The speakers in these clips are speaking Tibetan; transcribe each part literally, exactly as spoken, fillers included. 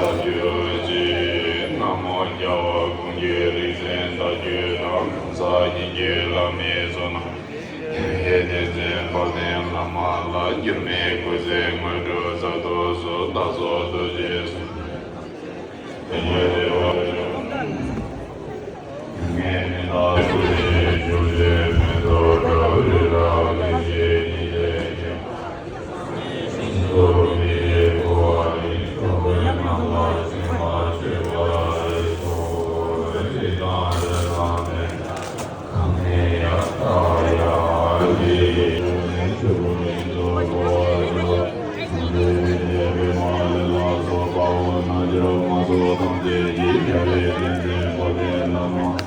ཆོས་ཅན། ན་མོ་རྒྱལ་བ་ཀུན་གྱི་རིག་འཛིན་བདག་རྒྱུད་དང་། གང་ཟག་སྙིང་རྗེའི་བླ་མའི་ཚོགས་རྣམས། ཡེ་ཤེས་ཏིང་འཛིན་དཔལ་ལྡན་བླ་མ་ལ། འགྱུར་མེད་སྐུ་ཚེ་དངོས་གྲུབ་སྩལ་དུ་གསོལ། བདག་སོགས་ཐུགས་རྗེས་གཟུང་། ཆོས་སྐུ་ཡོན་ཏན་དང་ལྡན་རྒྱ་བའི་བསྟན་སྲུང་དམ་ཅན་རྒྱ་མཚོའི་བསོད་ནམས་ཀྱིས། རྒྱལ་བའི་བསྟན་འཛིན་དཔལ་ལྡན་བླ་མ་ལ།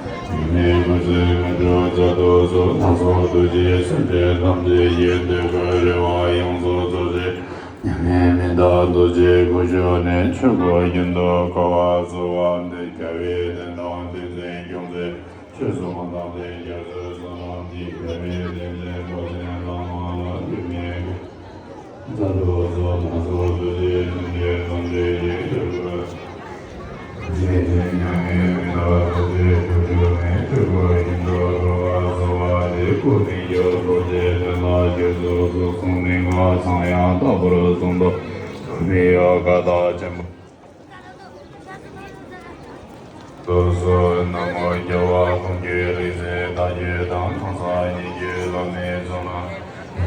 འགྱུར་མེད་སྐུ་ཚེ་དངོས་གྲུབ་སྩལ་དུ་གསོལ། བདག་སོགས་ཐུགས་རྗེས་གཟུང་། སེམས་ཅན་ཐམས་ཅད་ཀྱི་སེམས་རྒྱུད་དང་བཅས་ཏེ། མྱ་ངན་མི་འདའ་ཐུགས་རྗེའི་སྐུ་མཆོག་ནས། ཆོས་སྐུ་ཡོན་ཏན་གོ་བར་བཟོ་བ་དེ། སྐུ་མི་འགྱུར་རྡོ་རྗེ་གདན་ལ་བཞུགས་སུ་གསོལ། གསུང་གླེང་བ་ཚངས་དབྱངས་ལྟ་བུར་གསུངས་ཏོ། མི་གཡོ་བཀའ་རྟགས་ཆེན་པོ། ན་མོ་རྒྱལ་བ་ཀུན་གྱི་རིག་འཛིན་བདག་རྒྱུད་དང་། གང་ཟག་སྙིང་རྗེའི་བླ་མའི་ཚོགས་རྣམས།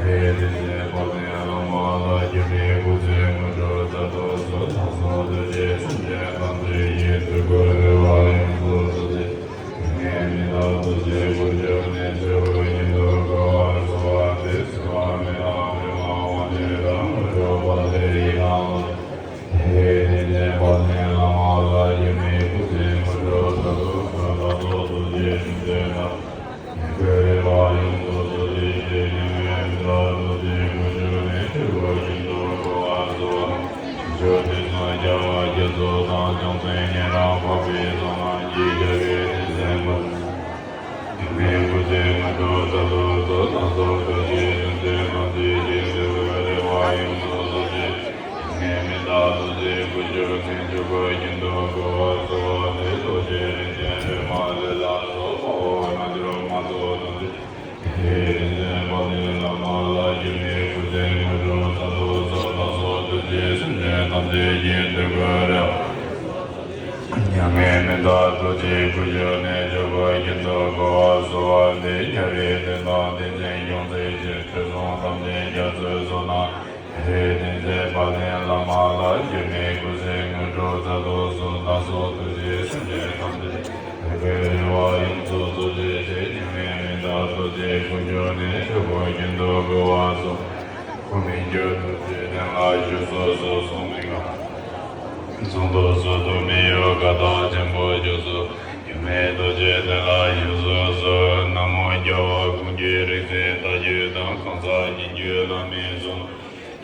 ཡེ་ཤེས་ཏིང་འཛིན་དཔལ་ལྡན་བླ་མ་ལ། འགྱུར་མེད་སྐུ་ཚེ་དངོས་གྲུབ་སྩལ་དུ་གསོལ། བདག་སོགས་ཐུགས་རྗེས་གཟུང་། སེམས་ཅན་ཐམས་ཅད་ཀྱི་སེམས་རྒྱུད་དང་བཅས་ཏེ། མྱ་ངན་མི་འདའ་ཐུགས་རྗེའི་སྐུ་མཆོག་ནས། ཆོས་སྐུ་ཡོན་ཏན་གོ་བར་བཟོ་བ་དེ། སྲིད་པ་མེ་ཏོག་པདྨ་དབང་ཕྱུག་དང་། དངོས་གྲུབ་དཔལ་ལྡན་ཡི་དམ་ལ། ཡེ་ཤེས་ཏིང་འཛིན་དཔལ་ལྡན་བླ་མ་ལ། འགྱུར་མེད་སྐུ་ཚེ་དངོས་གྲུབ་སྩལ་དུ་གསོལ། བདག་སོགས་ཐུགས་རྗེས་གཟུང་། སེམས་ཅན་ཐམས་ཅད་ཀྱི་སེམས་རྒྱུད་དང་བཅས་ཏེ། མྱ་ངན་མི་འདའ་ཐུགས་རྗེའི་སྐུ་མཆོག་ནས། ཆོས་སྐུ་ཡོན་ཏན་གོ་བར་བཟོ་བ། ཕྱོགས་དུས་གསུམ་རྒྱལ་བ་རྒྱ་མཚོ་དང་། བྱང་སེམས་ཉན་རང་འཕགས་པའི་ཚོགས་རྣམས་ཀྱིས། རྒྱལ་བའི་བསྟན་འཛིན་དཔལ་ལྡན་བླ་མའི་སྐུ་ཚེ་དངོས་གྲུབ་སྩལ་དུ་གསོལ། བདག་སོགས་ཐུགས་རྗེས་གཟུང་། སེམས་ཅན་ཐམས་ཅད་ཀྱི་སེམས་རྒྱུད་དང་བཅས་ཏེ། མྱ་ངན་མི་འདའ་ཐུགས་རྗེའི་སྐུ་མཆོག་ནས། ཆོས་སྐུ་ཡོན་ཏན་གོ་བར་བཟོ་བ་དེ། རྡོ་རྗེ་རིན་ཆེན་པདྨ་ལས་ལྷག་སོགས། དཔའ་བོ་རྣལ་འབྱོར་མ་ཚོགས་ཐམས་ཅད། ཡེ་ཤེས་ཏིང་འཛིན་དཔལ་ལྡན་བླ་མ་ལ། འགྱུར་མེད་སྐུ་ཚེ་དངོས་གྲུབ་སྩལ་དུ་གསོལ། བདག་སོགས་ཐུགས་རྗེས་གཟུང་། སེམས་ཅན་ཐམས་ཅད་ཀྱི་སེམས་རྒྱུད་དང་བཅས་ཏེ། མྱ་ངན་མི་འདའ་ཐུགས་རྗེའི་སྐུ་མཆོག་ནས། ཆོས་སྐུ་ཡོན་ཏན་གོ་བར་བཟོ་བ་དེ། རྒྱལ་བའི་བསྟན་དང་བསྟན་འཛིན་སྐྱོང་མཛད་ཅིང་། ཆོས་སྲུང་དམ་ཅན་རྒྱ་མཚོའི་བསོད་ནམས། ཡེ་ཤེས་ཏིང་འཛིན་དཔལ་ལྡན་བླ་མ་ལ། འགྱུར་མེད་སྐུ་ཚེ་དངོས་གྲུབ་སྩལ་དུ་གསོལ། བདག་སོགས་ཐུགས་རྗེས་གཟུང་། སེམས་ཅན་ཐམས་ཅད་ཀྱི་སེམས་རྒྱུད་དང་བཅས་ཏེ། མྱ་ངན་མི་འདའ་ཐུགས་རྗེའི་སྐུ་མཆོག་ནས། ཆོས་སྐུ་ཡོན་ཏན་གོ་བར་བཟོ། སྐུ་མི་འགྱུར་རྡོ་རྗེ་གདན་ལ་བཞུགས་སུ་གསོལ། གསུང་གླེང་བ་ཚངས་དབྱངས་ལྟ་བུར་གསུངས་ཏོ། མི་གཡོ་བཀའ་རྟགས་ཆེན་པོ་བཞུགས་སོ། འགྱུར་མེད་རྡོ་རྗེ་གདན་ལ་བཞུགས་སུ་གསོལ། ན་མོ་རྒྱལ་བ་ཀུན་གྱི་རིག་འཛིན་བདག་རྒྱུད་དང་། གང་ཟག་སྙིང་རྗེའི་བླ་མའི་ཚོགས།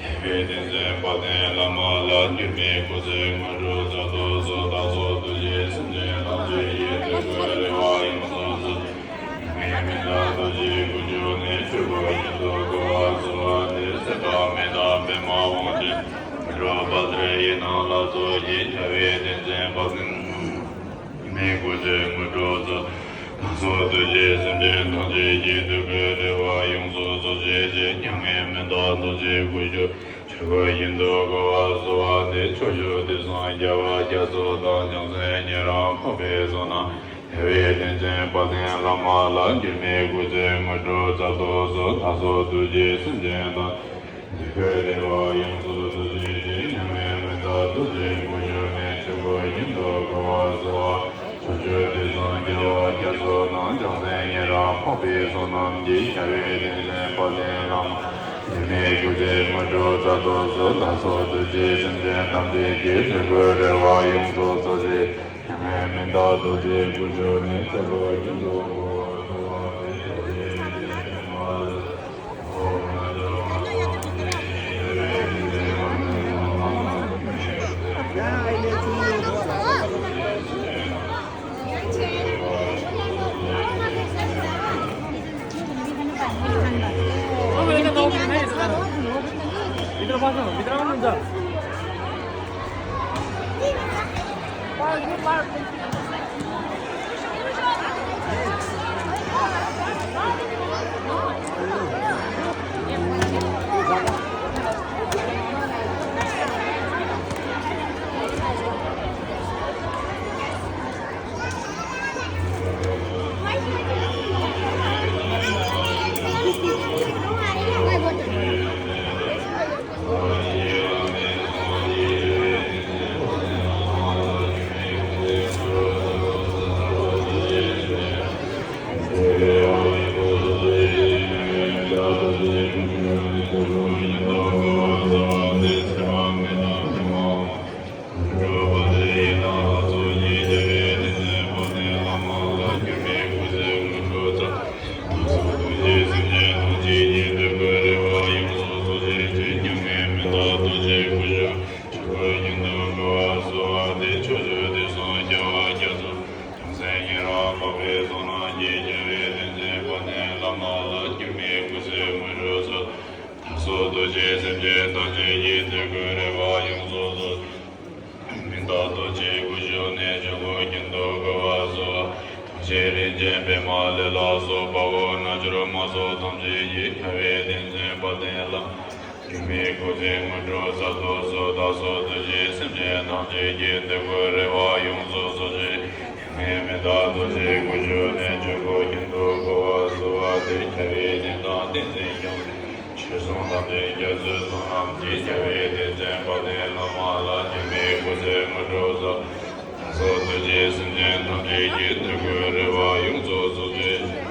ཡེ་ཤེས་ཏིང་འཛིན་དཔལ་ལྡན་བླ་མ་ལ། འགྱུར་མེད་སྐུ་ཚེ་དངོས་གྲུབ་སྩལ་དུ་གསོལ། བདག་སོགས་ཐུགས་རྗེས་གཟུང་། སེམས་ཅན་ཐམས་ཅད་ཀྱི་སེམས་རྒྱུད་དང་བཅས་ཏེ། མྱ་ངན་མི་འདའ་ཐུགས་རྗེའི་སྐུ་མཆོག་ནས། ཆོས་སྐུ་ཡོན་ཏན་གོ་བར་བཟོ་བ་དེ། སྲིད་པ་མེ་ཏོག་པདྨ་དབང་ཕྱུག་དང་། དངོས་གྲུབ་དཔལ་ལྡན་ཡི་དམ་ལ་སོགས་ཀྱིས། རྒྱལ་བའི་བསྟན་འཛིན་དཔལ་ལྡན་བླ་མ་ལ། འགྱུར་མེད་སྐུ་ཚེ་དངོས་གྲུབ་སྩལ། བདག་སོགས་ཐུགས་རྗེས་གཟུང་། སེམས་ཅན་ཐམས་ཅད་ཀྱི་སེམས་རྒྱུད་དང་བཅས་ཏེ། མྱ་ངན་མི་འདའ་ཐུགས་རྗེའི་སྐུ་མཆོག། ཆོས་སྐུ་ཡོན་ཏན་གོ་བར་བཟོ་བ་དེ། ཕྱོགས་བཅུ་དུས་གསུམ་རྒྱལ་བ་རྒྱ་མཚོ་དང་། བྱང་སེམས་ཉན་རང་འཕགས་པའི་ཚོགས་རྣམས། རྒྱལ་བའི་བསྟན་འཛིན་དཔལ་ལྡན་བླ་མ་ལ། འགྱུར་མེད་སྐུ་ཚེ་དངོས་གྲུབ་སྩལ་དུ་གསོལ། བདག་སོགས་ཐུགས་རྗེས་གཟུང་། སེམས་ཅན་ཐམས་ཅད་ཀྱི་སེམས་རྒྱུད་དང་བཅས་ཏེ། མྱ་ངན་མི་འདའ་ཐུགས་རྗེའི་སྐུ་མཆོག་ནས། ཆོས་སྐུ་ཡོན་ཏན་གོ་བར་བཟོ་བ། ཕྱོགས་བཅུ་དུས་གསུམ་རྒྱལ་བ་རྒྱ་མཚོ་དང་། བྱང་སེམས་ཉན་རང་འཕགས་པའི་ཚོགས་རྣམས་ཀྱིས། རྒྱལ་བའི་བསྟན་འཛིན་དཔལ་ལྡན་བླ་མ་ལ། འགྱུར་མེད་སྐུ་ཚེ་དངོས་གྲུབ་སྩལ་དུ་གསོལ། བདག་སོགས་ཐུགས་རྗེས་གཟུང་། སེམས་ཅན་ཐམས་ཅད་ཀྱི་སེམས་རྒྱུད་དང་བཅས་ཏེ། མྱ་ངན་མི་འདའ་ཐུགས་རྗེའི་སྐུ་མཆོག་ནས། ཆོས་སྐུ་ཡོན་ཏན་གོ་བར་བཟོ་བ་དེ། རྡོ་རྗེ་རིན་ཆེན་པདྨ་ལས། སོགས་རྡོ་རྗེ་སེམས་ཅན་ཐམས་ཅད་ཀྱི་དོན་ཀུན་རེ་བ་ཡོངས་སུ་རྫོགས། མི་རྟག་རྡོ་རྗེའི་སྐུ་གཞོགས་ནས་ཆོས་སྐུ་ཀུན་ཏུ་བསྐོར་བ་སོགས། རིན་ཆེན་པདྨ་ལས་ལ་སོགས་པའོ། རྣལ་འབྱོར་མ་སོགས་ཐམས་ཅད་ཀྱི། རྒྱལ་བའི་དོན་མཛད་དཔལ་ལྡན་ལྷ། སྒྱུ་མའི་སྐུ་ཚེ་དངོས་གྲུབ་གསར་དུ་གསོལ། བདག་སོགས་རྡོ་རྗེ་སེམས་ཅན་ཐམས་ཅད་ཀྱི། དོན་ཀུན་རེ་བ་ཡོངས་སུ་རྫོགས་ཕྱིར། མི་རྟག་རྡོ་རྗེའི་སྐུ་གཞོགས་ནས། ཆོས་སྐུ་ཀུན་ཏུ་བསྐོར་བ་སོགས། རྒྱལ་བའི་དོན་དང་ཏིང་འཛིན་སྐྱོང་། ཆོས་སྲུང་དམ་ཅན་རྒྱ་མཚོའི་ཚོགས་རྣམས་ཀྱིས། རྒྱལ་བའི་དོན་མཛད་དཔལ་ལྡན་བླ་མ་ལ། སྒྱུ་མའི་སྐུ་ཚེ་དངོས་གྲུབ་གསོལ། བདག་སོགས་རྡོ་རྗེ་སེམས་ཅན་ཐམས་ཅད་ཀྱི། དོན་ཀུན་རེ་བ་ཡོངས་སུ་རྫོགས་ཕྱིར།